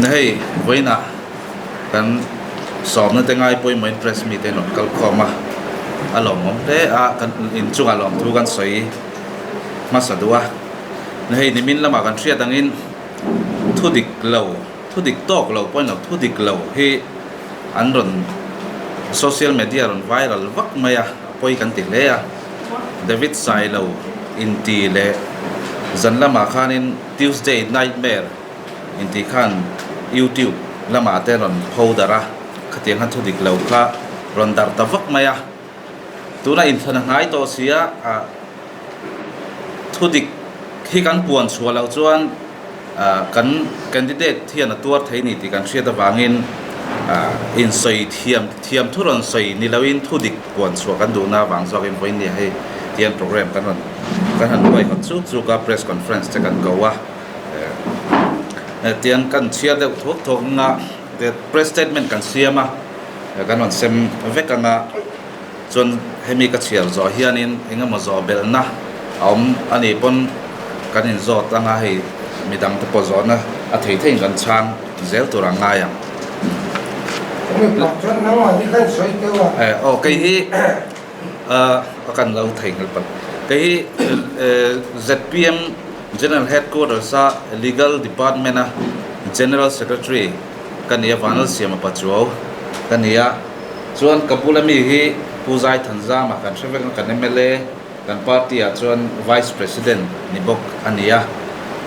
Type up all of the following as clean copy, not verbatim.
Na hei vawiinah kan sawmna te ngai pawimawhin press mi te an rawn kal khawm a, a lawmawm hle a, kan inchungah lawmthu kan sawi hmasa duh a. Na hei nimin lamah kan hriat angin thu dik lo, thu dik tawk lo pawhin lo thu dik lo hi an rawn social media rawn viral vak mai a, a pawi kan ti hle a. David Sailo inti leh zan lamah khanin Tuesday Nightmare intih khan YouTube lamah te rawn pho darh a, khatiang khan thu dik lo kha rawn darh ta vak mai a. Tuna inthlan a hnai tawh si a, ah thu dik hi kan puan chhuah loh chuan ah kan candidate hian a tuar thei ni tih kan hriat avangin ah insawi thiam thiam thu rawn sawi ni loin thu dik puan chhuah kan duhna avang zawkin vawiin nia hei tihian program kan rawn kan han huaihawt chuk chuk a press conference te kan ko a eh tiang kan chhiar deuh thuak thuak anga press statement kan siam a kan rawn sem vek anga chuan hemi ka chhiar zawh hianin eng emaw zawh belhna a awm a nih pawn kan inzawt anga hei midang te pawh zawhna a thei theiin kan chhang zel tur ang ngai ang. Aw kei hi a kan lo thei nghal palh kei hi zpm General Headquarters a Legal Department a General Secretary ka ni a Vanlalsiama Pachuau ka ni a chuan ka bula mi hi Pu Zaithanzama kan hre vek a kan mla kan party ah chuan Vice President ni bawk a ni a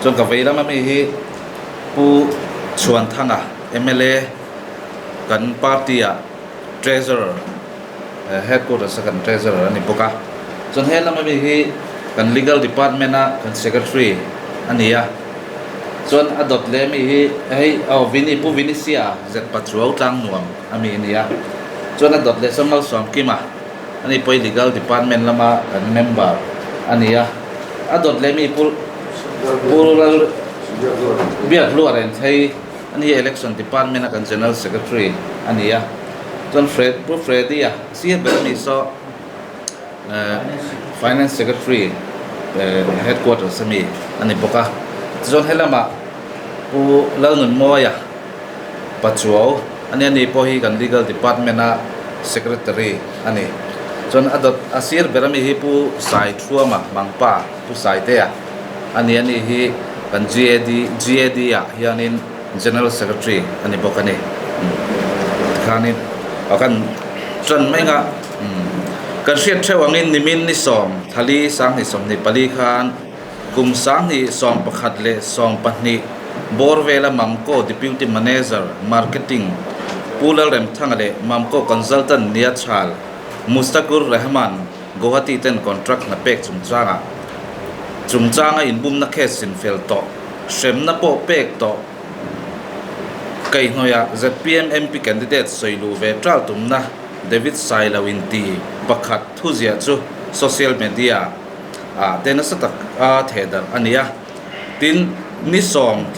chuan ka vei lama mi hi Pu Chhuanthanga mla kan party ah Treasurer Headquarters a kan Treasurer a ni bawk a chuan he lama mi hi kan Legal Department a kan Secretary a ni a chuan a dawt leh mi hi hei aw Vini Pu Vinisia Zetpa Chuau tlang nuam a mi a ni a chuan a dawt leh chuan Malsawmkima a ni pawh hi Legal Department lama kan member a ni a a dawt leh mi Pu Pu Lal Biakhlua Renthei A ni Election Department a kan General Secretary a ni a, chuan Fred Pu Freddy a sir ber a ni saw Finance Secretary Headquarters a mi a ni bawk a, tichuan helamah Pu Lalnunmawia Pachuau a nia ni pawh hi kan Legal Department a Secretary a ni. Chuan a dawt a sir ber a mi hi Pu Saithuama Mangpa Pu Saitea a ni a ni hi kan GAD GAD ah hianin General Secretary a ni bawk a ni. Tikhanin a kan tan mai anga kan hriat theuh angin nimin ni sawm thali 2024 khan kum 2011 leh 12 bawr vela Mamco Deputy Manager Marketing Pu Lalremthanga leh Mamco Consultant Nia Chhal Mustakur Rahman Guwahati ten contract hna pek chungchangah chungchanga inbumna case sinfel tawh, hremna pawh pek tawh kaihhnawihah zpm MP candidate sawi luh ve ṭal tumna David Sailo inti pakhat thuziah chu social media ah te nasa tak a thehdarh a ni a. Tin, ni 14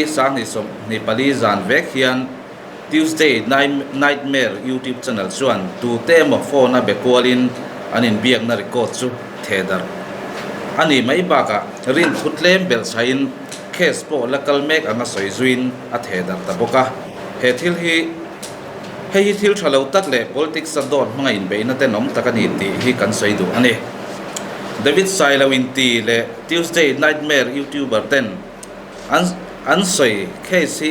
2024 zan vek hian Tuesday Nightmare YouTube channel chuan tute emaw phone a be kualin an inbiakna record chu thehdarh a nih mai bakah rinthu tlem belh chhain case pawh la kal mek anga sawi zuiin a thehdarh ta bawk a. He thil hi hei hi thil tha lo tak leh politics a dawt hmanga inbeihna tenawm tak a ni tih hi kan sawi duh a ni. David Sailo inti leh Tuesday Nightmare YouTuber ten An an sawi case hi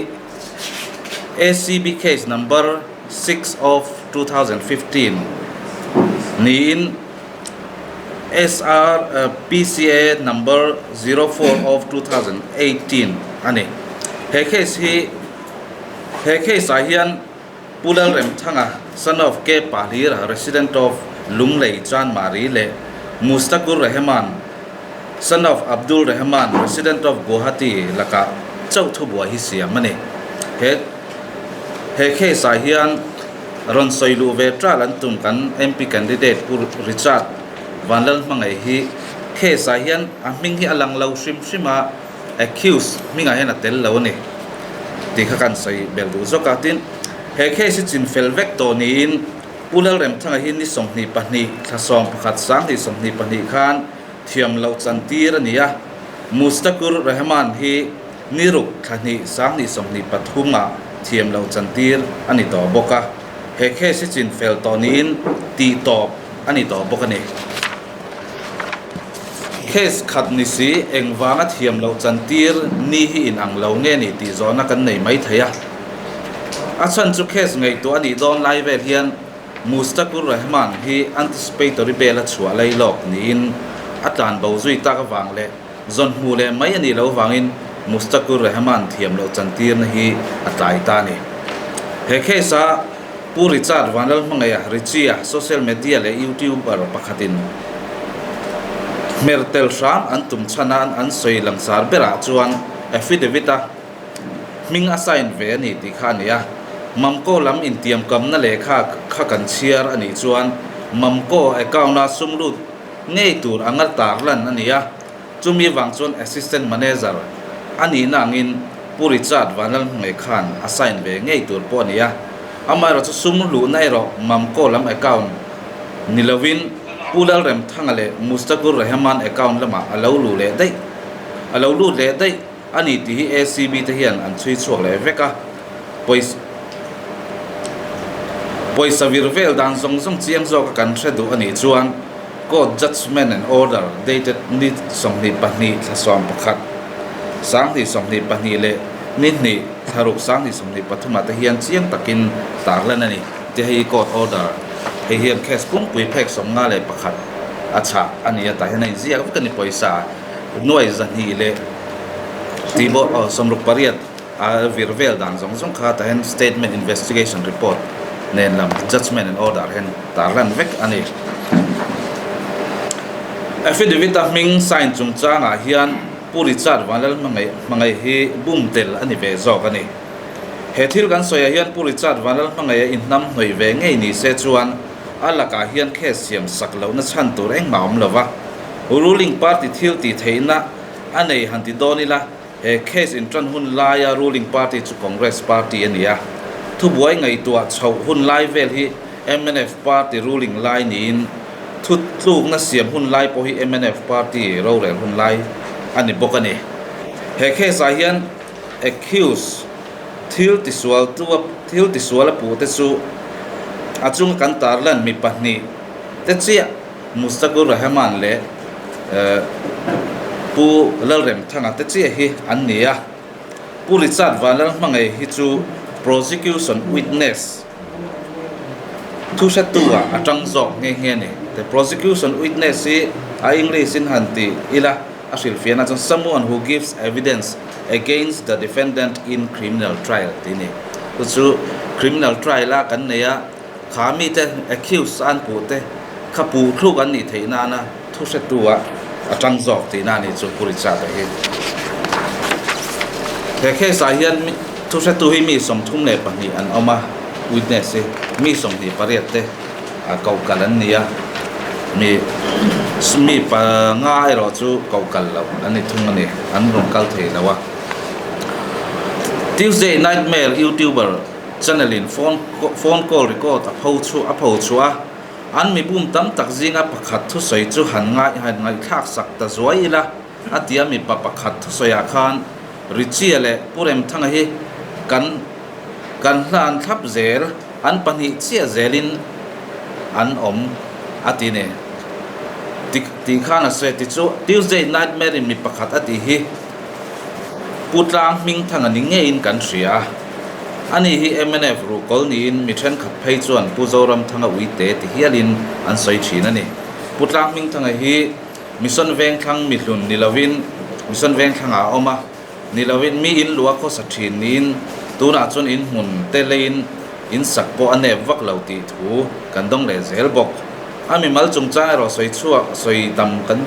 ACB case number 6 of 2015 niin SR PCA number 04 of 2018 a ni. He case hi he case ah hian Pu Lalremthanga, son of K Pahlira, resident of Lunglei, Chanmari leh Mustakur Rehman, son of Abdul Rehman, resident of Guwahati lakah chauh thubuai hi siam a ni. He he case ah hian rawn sawi luh ve ṭal an tum kan MP candidate Pu Richard Vanlalhmangaih hi case ah hian a hming hi a lang lo hrim hrim a, accused hmingah hian a tel lo a ni tih kha kan sawi bel duh zawk a. Tin, he case hi chin fel vek tawh niin Pu Lalremthanga hi ni 22 thla 11 2022 khan thiam loh chan tir a ni a. Mustakur Rahman hi Ni ruk thla hnih 2023 ah thiam lo chantir a ni tawh bawk a, he case hi chin fel tawh niin tih tawp a ni tawh bawk a ni. Case khat ni si engvanga thiam loh chantir ni hi inang lo nge ni tih zawhna kan nei mai thei a. A chhan chu case ngaihtuah a nih dawn lai vel hian Mustakur Rahman hi anticipatory bail a chhuah lai lawk niin a tlan bo zui tak avang leh Zawn hmuh leh mai a nih loh vangin Mustakur Rahman thiam loh chantirna hi a tlai ta a ni. He case-a Pu Richard Vanlalhmangaia, Richie-a, social media leh YouTuber pakhatin hmer tel hram an tum chhan a an sawi langsar berah chuan affidavit-a hming a sign ve a ni tih kha a ni a. Mamco lam intiamkamna lehkha kha kan chhiar a nih chuan Mamco account-a sum lut ngei tur anga tarlan a ni a, chumi vang chuan Assistant Manager a nihna angin Pu Richard Vanlalhmei khan a sign ve ngei tur pawh a ni a, amaherawhchu sum luhna erawh Mamco lam account ni lovin Pu Lalremthanga leh Mustakur Rehman account lamah a lo luh leh daih a lo lut leh daih a ni tih hi ACB te hian an chhui chhuak leh vek a, pawisa vir vel dan zawng zawng chiang zawka kan hre duh a nih chuan Court Judgement and Order dated ni 22 thla 11, 2022 leh ni hnih thla ruk 2023 ah te hian chiang takin tarlan a ni tih hei Court Order hei hian case pumpui phek 51 a chhah a ni a tah hian a inziak vek a ni pawisa nuai 200 leh tih bawk aw 68 A vir vel dan zawng zawng kha tah hian statement investigation report nen lam judgement and order hian tarlan vek a ni. Affidavit a hming sign chungchangah hian Pu Richard Vanlalhmangaih Hmangaih hi bum tel a ni ve zawk a ni. He thil kan sawiah hian Pu Richard Vanlalhmangaih a inhnam hnawih ve ngei ni se chuan a lakah hian case siam sak lohna chhan tur engmah a awm lo va. Ruling party thil tih theihna a nei han ti dawn ila, He case inṭan hun laia ruling party chu Congress party a ni a, thubuai ngaihtuah chhoh hun lai vel hi mnf party ruling lai niin thutlukna siam hun lai pawh hi mnf party rorel hun lai a ni bawk a ni. He case ah hian accused thil tisual tu thil tisual a puh te chu a chunga kan tarlan mi pahnih te chiah Mustakur Rahman leh Pu Lalremthanga te chiah hi an ni a, Pu Richard Vanlalhmangaih hi chu Prosecution Witness thuhretu ah a tang zawk nghe nghe a ni. The Prosecution Witness hi a English in han ti ila a hrilhfiahna chuan Someone who gives evidence against the defendant in criminal trial tih a ni. Chu chu criminal trial a kan nei a. Kha mite accused an puh te kha puh thluk an nih theih nana thu hretu ah a tang zawk tihna a ni chu Pu Richard a hi. He case ah hian thu hretu hi mi 32 an awm a, witness hi mi 28 te a koh kal an ni a, mi mi panga erawh chu koh kal loh an ni thung a ni, an rawn kal thei lo a. Tuesday Nightmare YouTuber Channel in phone phone call record a pho chu a pho chhuah a, an mibum tam tak zinga pakhat thusawi chu han ngai han ngaihthlak sak ta zuai ila a ti a, mipa pakhat thusawiah khan Richie leh Pu Remthanga hi kan kan hlan thlap zel an pahnih chiah zelin an awm a ti ni ti tih khan a sawi a ti chu Tuesday Nightmare in mi pakhat a tih hi Pu Tlang Hmingthanga ni ngeiin kan hria a. Ani hi mnf ruhkawl niin mi thenkhat phei chuan Pu Zoramthanga uite ti hialin an sawi thin a ni. Pu Tlang Hmingthanga hi Mission Vengthlang mihlun ni lovin Mission Vengthlangah a awm a, ni lovin mi in luah khawsa thin niin tunah chuan in hmun te leiin in sak pawh a nep vak lo tih thu kan dawng leh zel bawk. A mimal chungchang erawh sawi chhuak sawi tam kan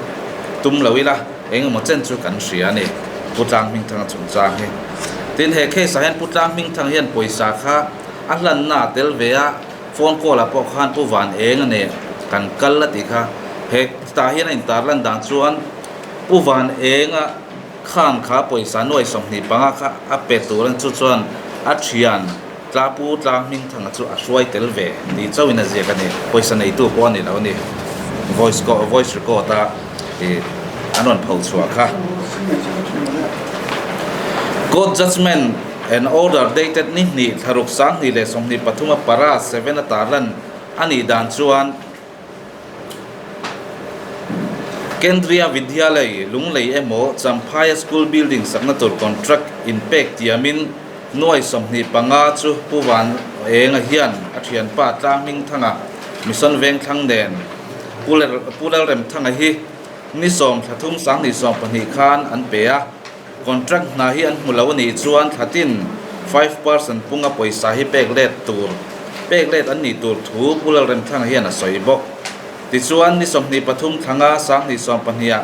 tum lo ila. Eng emaw chen chu kan hria a ni, Pu Tlang Hmingthanga chungchang hi. Tin, he case ah hian Pu Tlang Hmingthanga hian pawisa kha a hlanna a tel ve a, phone call ah pawh khan Pu Van Eng a nen kan kal a tih kha. He tah hian a intar lan dan chuan Pu Van Enga khan kha pawisa nuai 25 kha a pe tur a ni, chu chuan a thian Tla Pu Tlang Hmingthanga chu a hruai tel ve tih chauhin a ziak a ni. Pawisa neitu pawh a ni lo a ni. Voice voice record a ih an rawn pho chhuah kha. Court judgement and order dated ni hnih thlaruk 2023 a para 7 a tarlan a nih dan chuan Kendriya Vidyalay Lunglei emaw Champhaia School building sakna tur contract inpek tiamin nuai 25 chu Pu Van Enga hian a thianpa Tlang Hmingthanga Mission Vengthlang nen Pu Lalremthanga hi ni 13 2020 khan an pe a. Contract hna hi an hmu lo a nih chuan thlatin 5% punga pawisa hi pek let tur pek let an nih tur thu Pu Lalremthanga hian a sawi bawk. Tichuan, ni 23 thlanga 2020 ah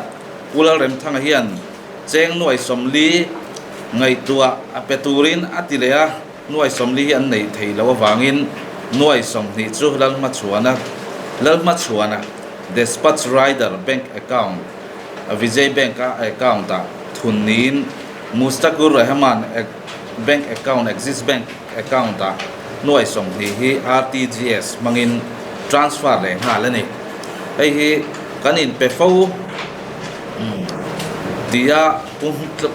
Pu Lalremthanga hian cheng nuai 40 ngaihtuah a pe turin a ti leh a, nuai 40 hi an neih theih loh avangin nuai 20 chu Lalhmachhuana Lalhmachhuana Despatch Rider Bank Account Vijay Bank a account ah thun niin Mustakur Rahman Bank account Axis Bank account ah nuai 20 hi RTGS hmangin transfer leh nghal a ni. Hei hi kan inpe fo tia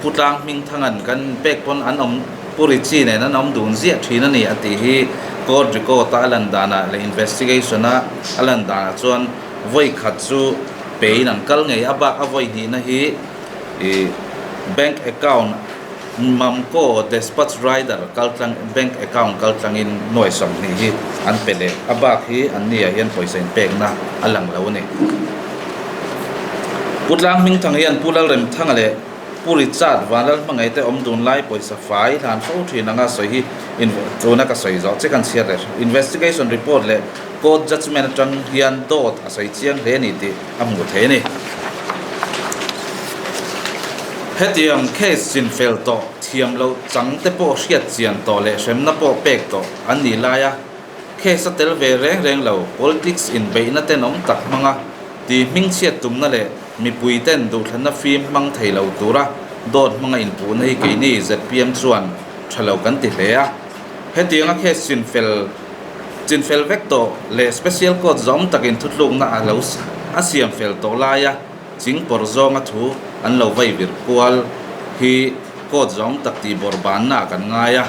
Pu Tlang Hmingthanga'n kan pek pawn an awm Pu Richie nen an awm dun ziah thin a ni a tih hi court record a a lan danah leh investigation a a lan danah chuan vawi khat chu pein an kal ngei a bak a vawi hnihna hi ih bank account Mamco Despatch Rider kal tlang bank account kal tlangin nuai 20 hi an pe leh a bak hi an ni ah hian pawisa inpekna a lang lo a ni. Pu Tlang Hmingthang hian Pu Lalremthanga leh Pu Richard Vanlalhmangaih te awm dun lai pawisa fai hlan fo thin anga sawi hi tuna ka sawi zawh che kan chhiat leh investigation report leh court judgement atang hian dawt a sawi chiang hle a ni tih a hmuh theih a ni. Hetiang case chinfel tawh thiam loh chang te pawh hriat chian tawh leh hremna pawh pek tawh an nih laia case a tel ve reng reng lo politics inbeihna tenawm tak hmanga ti hmingchhiat tumna leh Mipui ten duhthlanna fim hmang thei lo tura dawt hmanga inpuhna hi keini zpm chuan tha lo kan ti hle a. Hetianga case chinfel chinfel vek tawh leh Special Court zawm takin thutlukna a lo a siam fel tawh laia chingpawr zawnga thu an lo vai vir kual hi Court zawm tak tih bawrhbanna ah kan ngai a,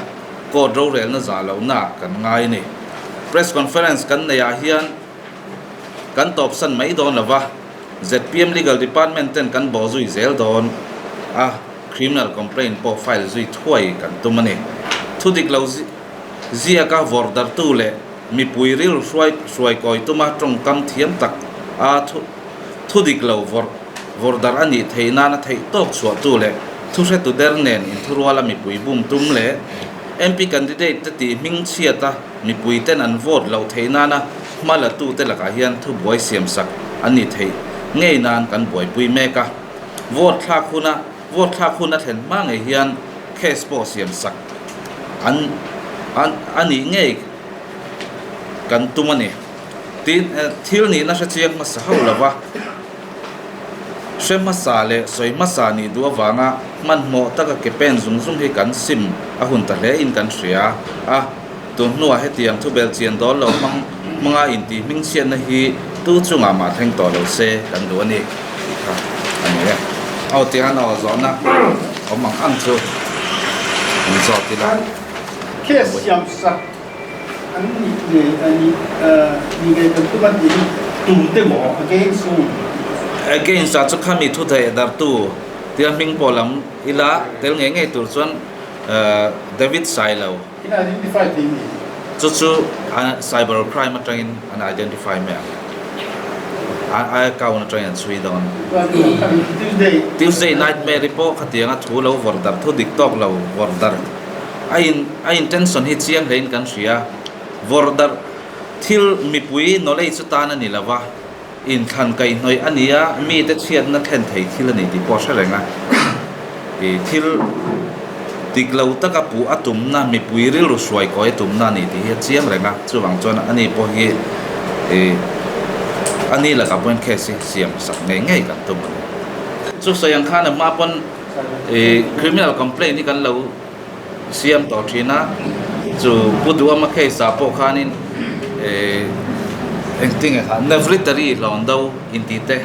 Court rorelna zah lohna ah kan ngai a ni. Press Conference kan neih ah hian kan tawpsan mai dawn lo va. Zpm Legal Department ten kan bawh zui zel dawn a, criminal complaint pawh file zui thuai kan tum a ni. Thu dik lo ziaka vawrh dartu leh mipui rilru hruai hruai kawi tuma tawngkam thiam tak a thu dik lo vawrh vawrh dar a nih theih nana theih tawk chhuahtu leh thuhretu der nen inthuruala mipui bum tum leh MP candidate te tih hming chhiata mipui ten an vote loh theih nana hma la tute lakah hian thubuai siamsak an ni theih ngei nan kan buaipui mek a. Vote thlak huna vote thlak hun a thlen hma ngei hian case pawh siamsak an an a nih ngei kan tum a ni. Tin, thil nihna hre chiang hmasa hauh lova hre hmasa leh sawi hmasa nih duh avanga hmanhmawh taka ke pen zung zung hi kan sim a hun ta hle in kan hria a. Tun hnuah hetiang thubel chian dawn lo hmang hmanga intih hmingchhiatna hi tu chungah mah thleng tawh lo se kan duh a ni tih kha a ni e. Aw tiang aw zawhna awm ang ang chu an zawt ila. Case siamsak an nih ngei a nih ni ngei kan tum a tih hi tute maw against whom? Against ah chu khami thu theih dartu tia hming pawh lam ila tel ngei ngei tur chuan David Sailo. In identify thei ni. Chu chu cyber crime atangin an identify mai ang. A account atangin an chhui dawn. Tuesday. Tuesday nightmare pawh khatianga thu lo vawrh darh thu dik tawk lo vawrh darh a in a intention hi chiang hlein kan hria. Vawrh darh thil mipui knowledge chu tan a ni lova inthlan kaihhnawih a ni a, mite chhiatna thlen thei thil a ni tih pawh a hre reng a. Ih thil dik lo taka puh a tumna, mipui rilru hruai kawi a tumna a ni tih hi a chiang reng a, chuvang chuan ani pawh hi ih a ni lakah pawhin case hi siam sak ngei ngei kan tum a ni. Chu sawi ang khan a hma pawn ih criminal complaint hi kan lo siam tawh thin a, chu Pu Duhama case ah pawh khanin eh engtinge kha Navritari hlawn do intih te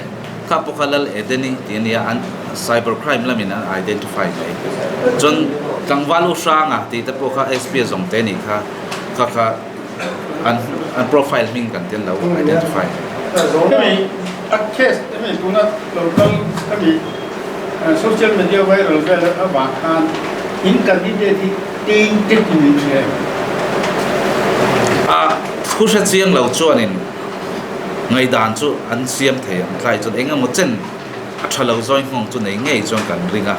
kha pawh kha Lal Edeni tih a nia an. cyber crime lamin an identify mai. Chuan tlangval u hranga tih te pawh kha SP a zawng te nih kha kha kha an an profile hming kan tel lo identify. Hemi a case hemi tuna lo kal hemi social media viral vel avang khan in candidate hi teng tek in min hria em? A thu hre chiang lo chuanin ngaihdan chu an siam thei ang tlai chuan eng emaw chen a tha lo zawi nghawng chu nei ngei chuan kan ring a.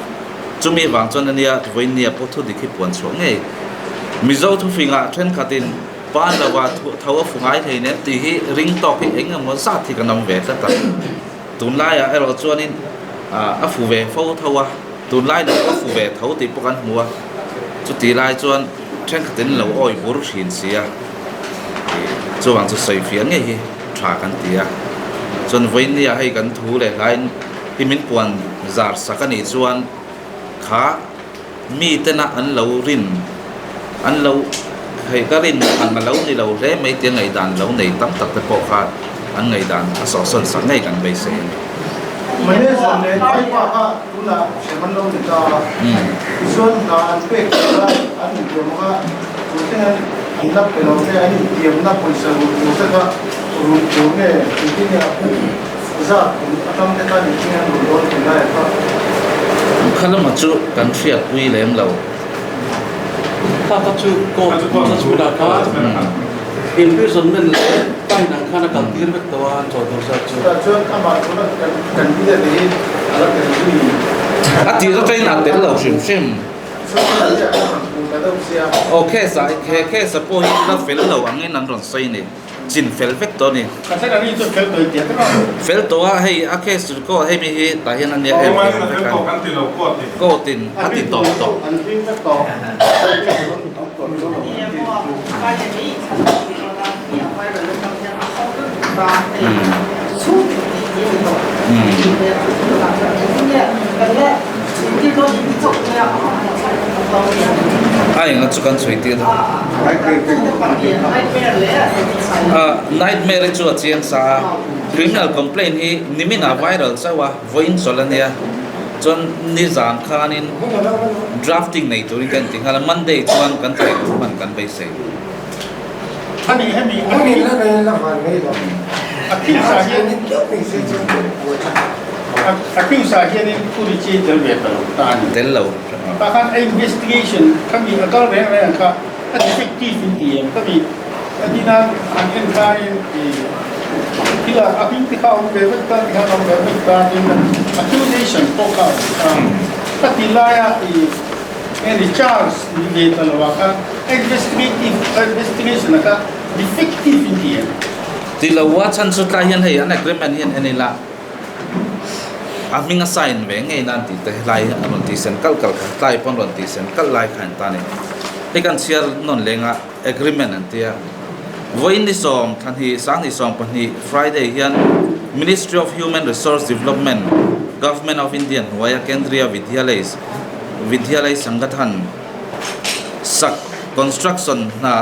Chumi vang chuan ania vawinia pawh thu dik hi puan chhuah ngei. Mizo thufingah thenkhatin pan lova tho a fu ngai hlei nen tih hi ring tawk hi eng emaw zat hi kan awm ve tlat a. Tunlaiah erawh chuanin a fu ve fo tho a, tunlai lo a fu ve tho tih pawh kan hmu a. Chuti lai chuan thenkhatin lo awi bur thin si a, chuvang chu sawi fiah ngei hi tha kan ti a. Chuan vawinia hei kan thu leh hlain hi min puan zar sak a nih chuan kha mi tena an lo rin an lo hei ka rin ang a lo ni lo hle mai tia ngaihdan lo nei tam tak te pawh kha an ngaihdan a sawhsawn sak ngei kan beisei a ni. Manager leh Taipa kha tunah hrem an lo ni ta a, tichuan hna an pek tur a an intiam kha tute hian an la pe lo te an intiamna pawisa rulh tur te kha rulh tur nge engtin nge a puk Zat kum atang te khan engtin an rawn dawn thei lai kha. Kha lamah chu kan hriatpui lem lo. Kha kha chu court judgment ah khan imprisonment leh fine ang khan a kal tir vek tawh a an chawi tur zat chu. Tah chuan amah tuna kan candidate hi a la tel zui. A tir atangin a tel lo hrim hrim. Aw case ah he case ah pawh hi la fel lo angin an rawn sawi a ni. Chin fel vek tawh a ni. Fel tawh a, hei a case chu court hei mi hi tah hian a nia em em vek a, court in a ti tawp tawh. A enga chu kan chhui tir a nightmare hi chu a chiang sa a criminal complaint hi nimin ah viral chauh a vawiin chawlh a nia chuan nizan khanin drafting nei turin kan inti nghal a monday chuan kan thei hman kan beisei. Tel lo. Heng hi charge ni ve ta lo a kha investigative investigation a kha defective in ti em? Ti lo a chhan chu tlai hian hei an agreement hian en ila a hming a sign ve ngei nan tih te helai a rawn tih sen kalh kalh kha tlai pawn rawn tih sen kalh lai kha an ta ni. Hei kan chhiar nawn lenga agreement an tia vawiin ni sawm thlanhnih sanghnih sawm pahnih Friday hian Ministry of Human Resource Development Government of India hnuaia Kendriya Vidyalay Vidyalay Sangathan sak construction hna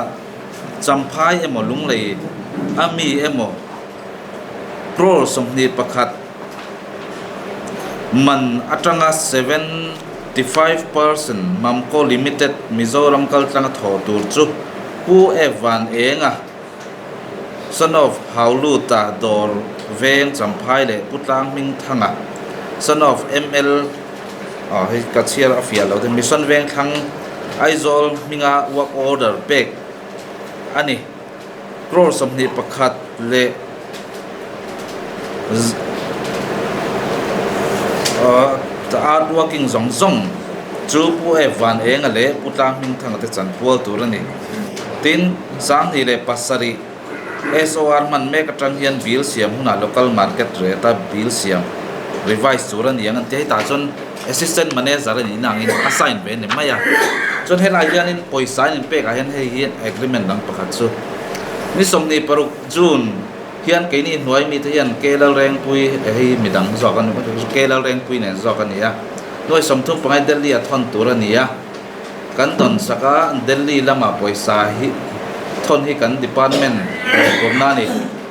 champhai emaw lunglei a mi emaw crore 21 man atanga 75% Mamco Limited Mizoram kaltlanga thawh tur chu Pu F Van Enga son of Hauluta dawr veng Champhai leh Pu Tlang Hmingthanga son of ML aw hei ka chhiar a fiah lo te Mission Vengthlang Aizawl hminga work order pek a ni. Crore 21 leh art working zawng zawng chu Pu F Van Enga leh Pu Tlang Hmingthanga te chanpual tur a ni. Tin, 27 SOR hman mek atang hian bill siam hunah local market rate a bill siam revise tur a ni ang an ti a, hetah chuan assistant manager a nih na angin a sign ve a ni mai a. Chuan helai hianin pawisa an inpek ah hian hei hi agreement dang pakhat chu ni 26 June hian keini hnuai mite hian K Lalrengpui hei midang zawk a ni K Lalrengpui nen zawk a ni a, nuai 35 Delhi a thawn tur a ni a. Kan tawn sak a, Delhi lama pawisa hi thawn hi kan department mawhphurhna a ni.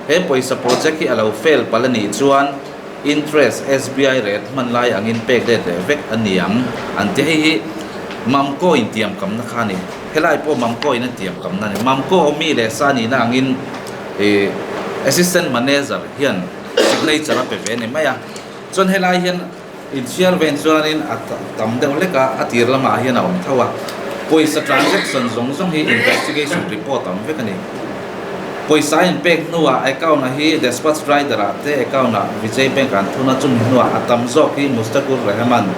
He pawisa project hi a lo fail palh a nih chuan interest SBI rate hman lai angin pek let leh vek a ni ang an ti. Hei hi Mamco in tiamkamna kha a ni. Helai pawh Mamco in a tiamkamna a ni. Mamco mi leh sa nihna angin ih Assistant Manager hian signature a pe ve a ni mai a. Chuan helai hian inchhiar ven chuanin a tam deuh hlek a, a tir lamah hian a awm tho a. Pawisa transaction zawng zawng hi investigation report a awm vek a ni. Pawisa a inpek hnuah account-a hi Despatch Rider-ah te account-ah Vijay Bank-ah an thun a, chumi hnuah a tam zawk hi Mustakur Rehman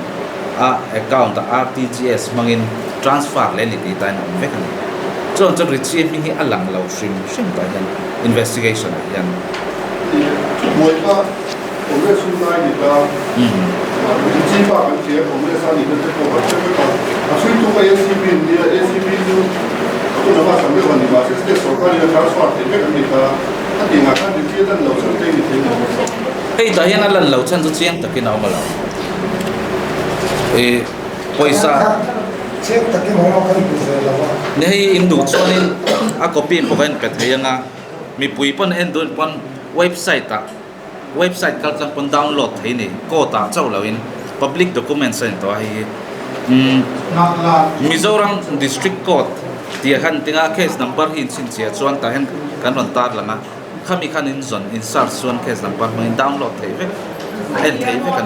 a account-ah RTGS hmangin transfer leh a ni tih tain a awm vek a ni. Chuan chuan Richie hming hi a lang lo hrim hrim tah hian investigation-ah hian. Thubuai kha Congress hun lai ni ta, Richie pa kan hria Congress a nihna te pawh kan hre vek a, a chhuitu kha ACB an nia, ACB chu a hun anga tam deuh a ni mahse state sorkar in a transfer theih vek an ni ta, a tih ngah khan Richie a lan loh chhan te ni thei ni. Hei tah hian a lan loh chhan chu chiang takin a awm a lo. I pawisa. Chiang takin a awm a kan hmu ve lo a. Ni hei in duh chuanin a copy pawh ka en pe thei anga mipui pawn en duhin pawn website ah. Website kal tlang pawn download thei ni, court ah chauh loin public documents a ni tawh a hei hi. Umm Mizoram District Court tih khan tinga case number hi in chhinchhiah chuan tah hian kan rawn tar lang a, khami khan in zawn in search chuan case number hmangin download theih vek en theih vek a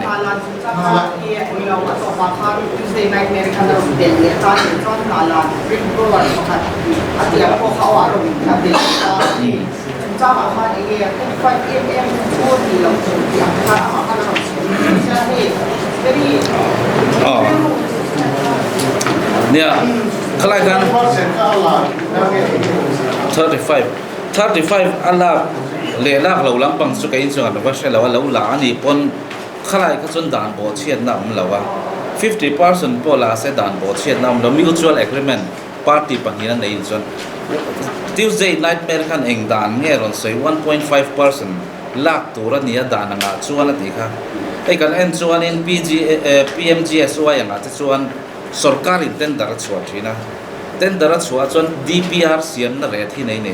ni. Chungchangah khan eng nge 25 em em chu tih loh tur tih ang khan amah khan a rawn sawi mai sia hei very Nia khalai khan 35 35 a lak leh lak lo lampang chu kei chuan va hre lo a lo la a nih pawn khalai kha chuan dan bawh chhiatna a awm lo a 50% pawh la se dan bawh chhiatna a awm lo mutual agreement Party pahnih a nei chuan Tuesday Nightmare khan eng dan nge rawn sawi 1.5% lak tur a ni a dan angah chuan a tih kha. Hei kan en chuanin PG PMGSY angah te chuan sorkarin tender a chhuah thin a, tender a chhuah chuan DPR siamna rate hi nei ni.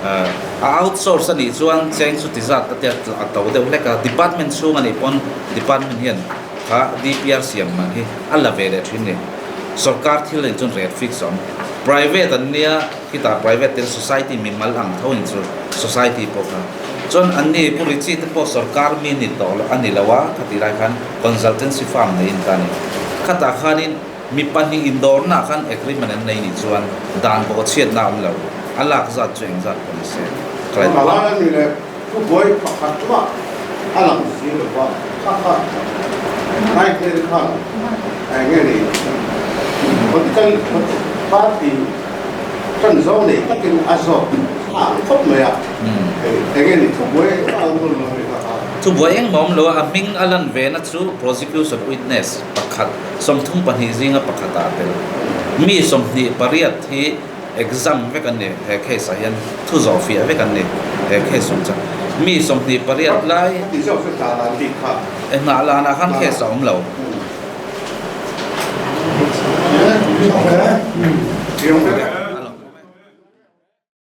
A outsource a nih chuan cheng chu ti zat a tia a to deuh hlek a, department chhung a nih pawn department hian kha DPR siam man hi a la ve leh thin ni. Sorkar thil in chuan rate fix a awm. Private an nia, khitah private ten society mimal ang tho in chu society pawh kha. Chuan an ni Pu Richie te pawh sorkar mi ni tawh lo a ni lo a, khatih lai khan consultancy firm nei in ta a ni. Khatah khanin mi pahnih indawrna ah khan agreement an nei nih chuan dan bawhchhiatna a awm lo, a lak zat chu engzat pawh ni se. Khalai. Malai a ni le. Thubuai pakhat mah a lang si lo va, kha kha Nightmare khan eng nge ni political party tan zo nei takin a zawt ang khawp mai a, eng nge ni thubuai engmah a awm lo ni kha kha. Thubuai engmah awm lo a, a hming a lan ve na chu prosecution witness pakhat 32 zinga pakhat ah a tel. Mi 28 hi Exam vek an ni he case ah hian thu zawh fiah vek an ni he case awm chuan mi 28 lai e hnah lan ah khan case a awm lo.